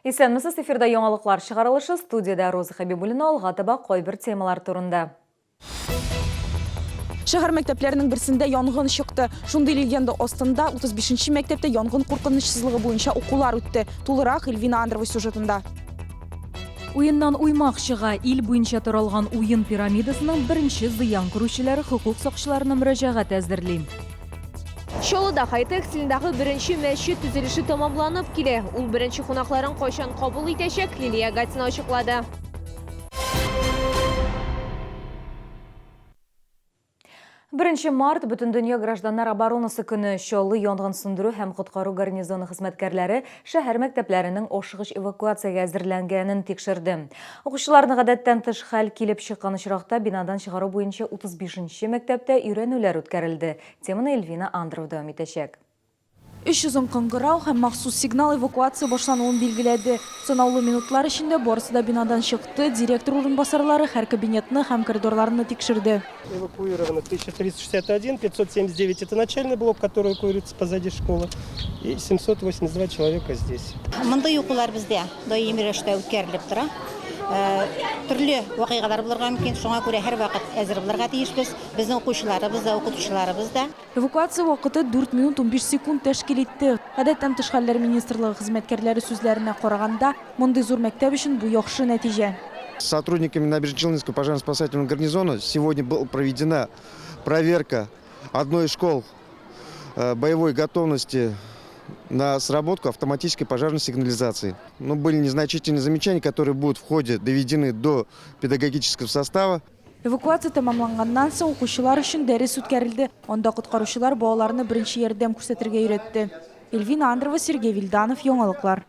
Исәнмесез, эфирда яңалыклар чыгарылышы, студиядә Роза Хәбибуллина, алга таба кайбер темалар турында. Шәһәр мәктәпләренең берсендә янгын чыкты. Шундый легенда астында 35 нче мәктәптә янгын куркынычсызлыгы буенча укулар үтте. Тулырак Эльвина Андрова сюжетында. Уеннан уймак чыга. Ил буенча таралган уен пирамидасының беренче зыян күрүчеләре хокук сакчыларына мөрәҗәгать әзерли. Чаллыда хай-тек стилендагы беренче мәчет төзелеше тәмамланып килә. Ул беренче кунакларын кайчан кабул итәчәк, Лилия Гатина ачыклады. Беренче март, Бөтендөнья гражданнар оборонасы көне. Чаллы янгын сүндерү һәм коткару гарнизоны хезмәткәрләре шәһәр мәктәпләренең ашыгыч эвакуациягә әзерләнгәнен тикшерде. Укучыларны гадәттән тыш хәл килеп чыккан очракта бинадан чыгару буенча 35 нче мәктәптә өйрәнүләр үткәрелде. Теманы Эльвина Андрова дәвам итәчәк. Өч озын кыңгырау һәм махсус сигнал эвакуация башлануын билгеләде. Санаулы минутлар эчендә барысы да бинадан чыкты, директор урынбасарлары һәр кабинетны һәм коридорларны тикшерде. Эвакуировано 1361, 579 это начальный блок, который эвакуируется позади школы, и 782 человека здесь. Мондый укулар бездә даими рәвештә үткәрелеп тора. Төрле вакыйгалар булырга мөмкин, шуңа күрә һәрвакыт әзер булырга тиешбез. Безнең укучыларыбыз да, укытучыларыбыз да. Эвакуация вакыты 4 минут 15 секунд тәшкил итте. Гадәттән тыш хәлләр министрлыгы хезмәткәрләре сүзләренә караганда, мондый зур мәктәп өчен бу яхшы нәтиҗә. С сотрудниками Набережночелнинского пожарно-спасательного гарнизона сегодня была проведена проверка одной из школ боевой готовности на сработку автоматической пожарной сигнализации. Но были незначительные замечания, которые будут в ходе доведены до педагогического состава. Эвакуация тәмамланганнан соң укучылар өчен дәрес үткәрелде, анда коткаручылар балаларны беренче ярдәм күрсәтергә өйрәтте. Эльвина Андрова, Сергей Вильданов, Яңалыклар.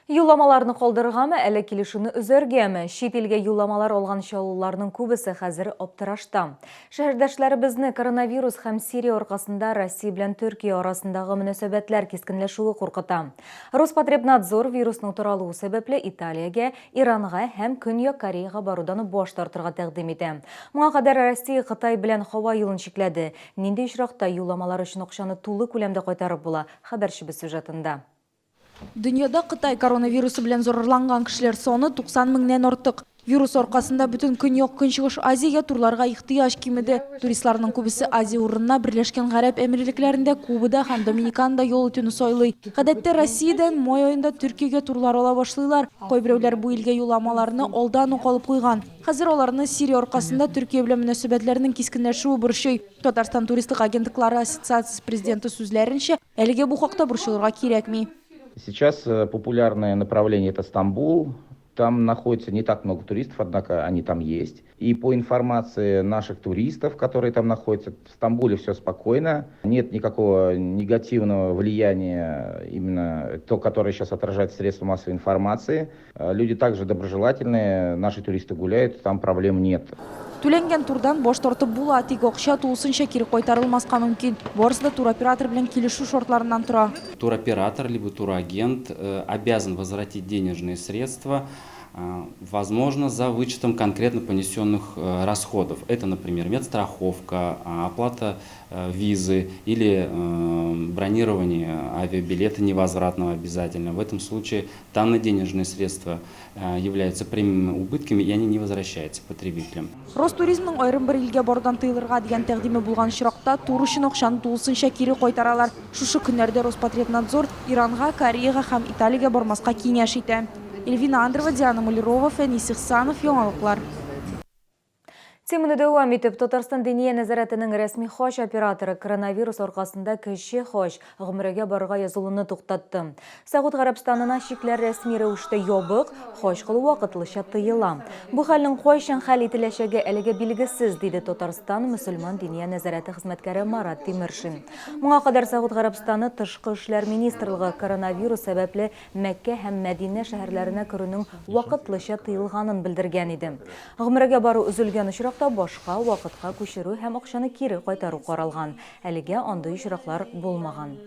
Юлламаларны калдырыргамы, әллә килешүне өзәргәме? Чит илгә юлламалар алган чаллыларның күбесе хәзер аптырашта. Шәһәрдәшләребезне коронавирус һәм Сирия аркасында Россия белән Төркия арасындагы мөнәсәбәтләр кискенләшүе куркыта. Роспотребнадзор вирусның таралуы сәбәпле Италиягә Иранга һәм Көньяк Кореяга барудан баш тартырга тәкъдим итә. Моңа кадәр Россия Кытай белән һава юлын чикләде. Нинди очракта юлламалар өчен акчаны тулы күләмдә кайтарып була, хәбәрчебез сюжетында. Дөньяда Кытай коронавирусы белән зарарланган кешеләр саны 90 меңнән артык. Вирус аркасында бөтен Көньяк-Көнчыгыш Азиягә турларга ихтыяҗ кимеде. Туристларның күбесе Азия урынына Берләшкән Гарәп Әмирлекләрендә, Кубада һәм Доминиканада ял итүне сайлый. Гадәттә, Россиядән май аенда Төркиягә турлар ала башлыйлар. Кайберәүләр бу илгә юлламаларны алдан ук алып куйган. Хәзер аларны Сирия аркасында Төркия белән мөнәсәбәтләрнең кискенләшүе борчый. Татарстан туристлык агентлыклары ассоциациясе президенты сүзләренчә, әлегә бу хакта борчылырга кирәкми. Сейчас популярное направление это Стамбул. Там находится не так много туристов, однако они там есть. И по информации наших туристов, которые там находятся, в Стамбуле все спокойно. Нет никакого негативного влияния, именно то, которое сейчас отражает средства массовой информации. Люди также доброжелательные, наши туристы гуляют, там проблем нет. Түләнгән турдан баш тартып була, тик акча тулысынча кире кайтарылмаска мөмкин. Барысы да туроператор белән килешү шартларыннан тора. Туроператор либо турагент обязан возвратить денежные средства, возможно, за вычетом конкретно понесенных расходов. Это, например, медстраховка, оплата визы или бронирование авиабилета невозвратного обязательно. В этом случае данные денежные средства являются прямыми убытками, и они не возвращаются потребителям. Ростуризмның аерым бер илгә барудан тыелырга дигән тәкъдиме булган очракта, тур өчен акчаны тулысынча кире кайтаралар. Шушы көннәрдә Роспотребнадзор Иранга, Кореяга һәм Италиягә бармаска киңәш итә. Эльвина Андрова, Диана Мулерова, Фәнис Ихсанов, Яңалыклар. Теманы дәвам итеп, Татарстан Диния нәзарәтенең рәсми хаҗ операторы коронавирус аркасында кече хаҗ, гомрәгә барырга язылуны туктатты. Сәгуд Гарәбстанына чикләр рәсми рәвештә ябык, хаҗ кылу вакытлыча тыела. Бу хәлнең кайчан хәл ителәчәге әлегә билгесез, диде Татарстан мөселман Диния нәзарәте хезмәткәре Марат Тимершин. Моңа кадәр Сәгуд Гарәбстаны Тышкы эшләр министрлыгы коронавирус сәбәпле Мәккә һәм Мәдинә шәһәрләренә керүнең вакытлыча тыелганын белдергән иде. Гомрәгә бару өзелгән очракта башка вакытка күчерү һәм акчаны кире кайтару каралган. Әлегә андый очраклар булмаган.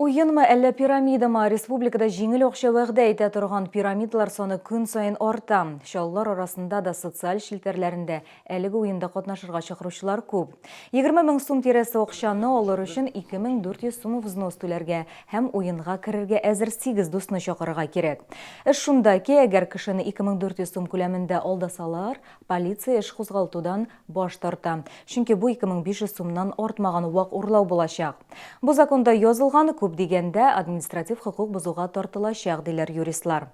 Уенмы, әллә пирамидамы? Республикада җиңел акча вәгъдә итә торган пирамидалар саны көн саен арта. Чаллылар арасында да социаль челтәрләрендә әлеге уенда катнашырга чакыручылар күп. 20 мең сум тирәсе акчаны алыр өчен 2400 сум взнос түләргә һәм уенга керергә әзер сигез дусны чакырырга кирәк. Эш шунда ки, әгәр кешене 2400 сум күләмендә алдасалар, полиция эш кузгалтудан баш тарта. Чөнки бу 2500 сумнан артмаган вак урлау булачак. Бу законда язылган, күп дигәндә, административ хокук бозуга тартылачак, диләр юристлар.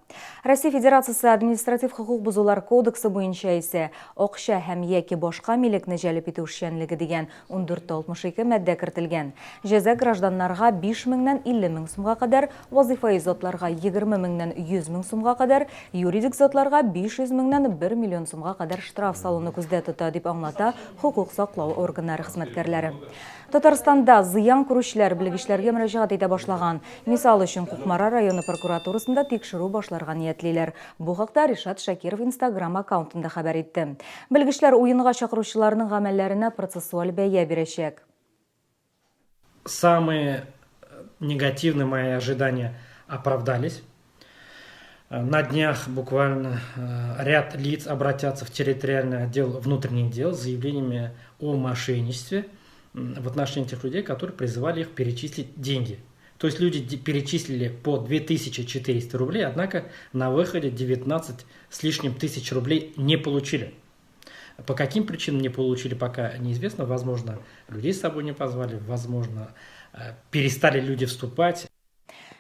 Россия Федерациясе Административ хокук бозулар кодексы буенча исә акча һәм яки башка милекне җәлеп итү эшчәнлеге дигән 14.62 маддә кертелгән. Җәза гражданнарга 5 меңнән 50 мең сумга кадәр, вазыйфаи затларга 20 меңнән 100 мең сумга кадәр, юридик затларга 500 меңнән 1 миллион сумга кадәр штраф салуны күздә тота, дип аңлата хокук саклау органнары хезмәткәрләре. Татарстанда зыян күрүчеләр белгечләргә мөрәҗәгать итә башлаган. Мисал өчен, Кукмара районы прокуратурасында тикшерү башларга ниятлиләр. Бу хакта Ришат Шакиров Инстаграм аккаунтында хәбәр итте. Белгечләр уенга чакыручыларның гамәлләренә процессуаль бәя бирәчәк. Самые негативные мои ожидания оправдались. На днях буквально ряд лиц обратятся в территориальный отдел внутренних дел с заявлениями о мошенничестве в отношении тех людей, которые призывали их перечислить деньги. То есть люди перечислили по 2400 рублей, однако на выходе 19 с лишним тысяч рублей не получили. По каким причинам не получили, пока неизвестно. Возможно, людей с собой не позвали, возможно, перестали люди вступать.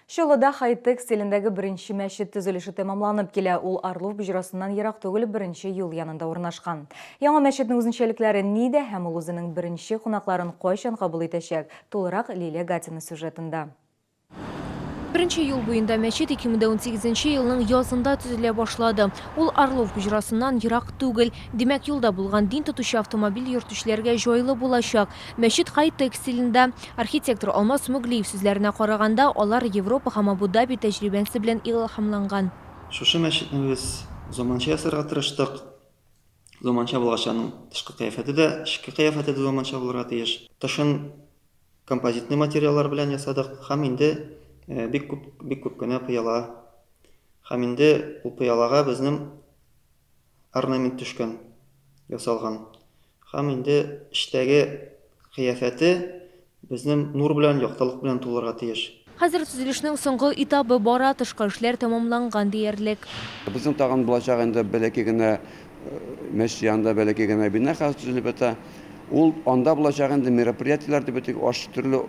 Чаллыда хай-тек стилендәге беренче мәчет төзелеше тәмамланып килә. Ул Орлов боҗрасыннан ерак түгел беренче юл янында урнашкан. Яңа мәчетнең үзенчәлекләре нидә һәм ул үзенең беренче кунакларын кайчан кабул итәчәк? Тулырак Лилия Гатина сюжетында. Беренче юл буенда мәчет 2018 елның язында төзелә башлады. Ул Орлов боҗрасыннан ерак түгел. Димәк, юлда булган дин тотучы автомобиль йөртүчеләргә җайлы булачак. Мәчет хай-тек стилендә. Архитектор Алмаз Мөглиев сүзләренә караганда, алар Европа һәм Абу-Даби тәҗрибәсе белән илһамланган. Шушы мәчетне без заманча ясарга тырыштык. Заманча булгач, аның тышкы кыяфәте дә, эчке кыяфәте дә заманча булырга тиеш. Тышын композитный материаллар белән ясадык һәм инде бик күп, бик күп кенә пыяла. Һәм инде ул пыялага безнең орнамент төшкән, ясалган. Һәм инде эчтәге кыяфәте безнең нур белән, яктылык белән тулырга тиеш. Хәзер төзелешнең соңгы этабы бара, тышкы эшләр тәмамланган диярлек. Безнең тагын булачак инде бәләкәй генә мәчет янында бәләкәй генә бина хәзер төзелеп ята. Ул анда булачак инде мероприятиеләр дип әйтик, аш төрле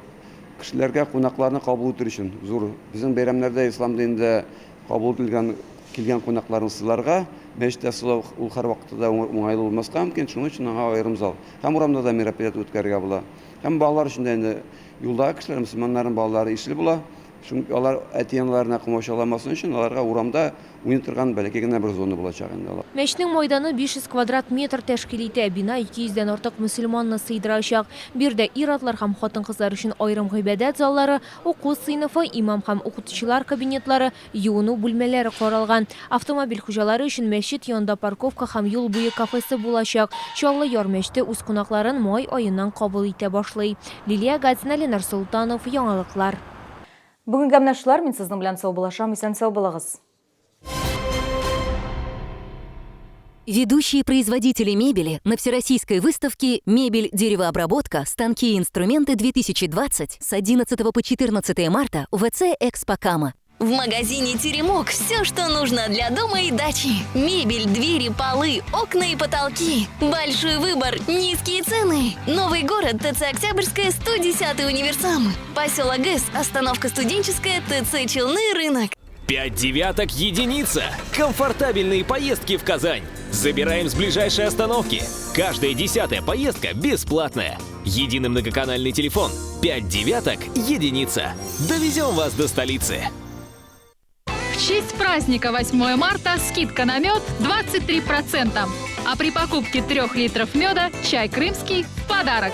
кешеләргә кунакларны кабул итү өчен зур. Безнең бәйрәмнәрдә ислам динендә кабул ителгән килгән кунакларны сыйларга, мәчеттә сыйлау ул һәрвакытта да уңайлы булмаска мөмкин, шуның өчен аңа аерым зал. Һәм урамда да мероприятие үткәрергә була. Һәм балалар өчен дә инде юлдагы кешеләр, мөселманнарның балалары ишле була. Чөнки алар әти-әниләренә комачауламасын өчен аларга урамда уйный торган бәләкәй генә бер зона булачак инде алар. Мәчетнең майданы 500 квадрат метр тәшкил итә. Бина 200 дән артык мөселманны сыйдырачак. Биредә ир-атлар һәм хатын-кызлар өчен аерым гыйбадәт заллары, уку сыйныфы, имам һәм укытучылар кабинетлары, Юыну бүлмәләре каралган. Автомобиль хуҗалары өчен мәчет янында парковка һәм юл буе кафесы булачак. Чаллы Яр мәчете үз кунакларын май аеннан кабул итә башлый. Лилия Гатина, Ленар Солтанов, Яңалыклар. Бүгенгә менә шулар, мин сезнең белән саубуллашам, исән-сау булыгыз. Ведущие производители мебели на Всероссийской выставке «Мебель, деревообработка, станки и инструменты-2020» с 11 по 14 марта в ВЦ «Экспо Кама». В магазине «Теремок» все, что нужно для дома и дачи. Мебель, двери, полы, окна и потолки. Большой выбор, низкие цены. Новый город, ТЦ «Октябрьская», 110 универсам. Поселок ГЭС, остановка «Студенческая», ТЦ «Челны», рынок. 5 девяток единица. Комфортабельные поездки в Казань. Забираем с ближайшей остановки. Каждая 10-я поездка бесплатная. Единый многоканальный телефон. 5 девяток единица. Довезем вас до столицы. В честь праздника 8 марта скидка на мед 23%. А при покупке 3 литров меда чай крымский в подарок.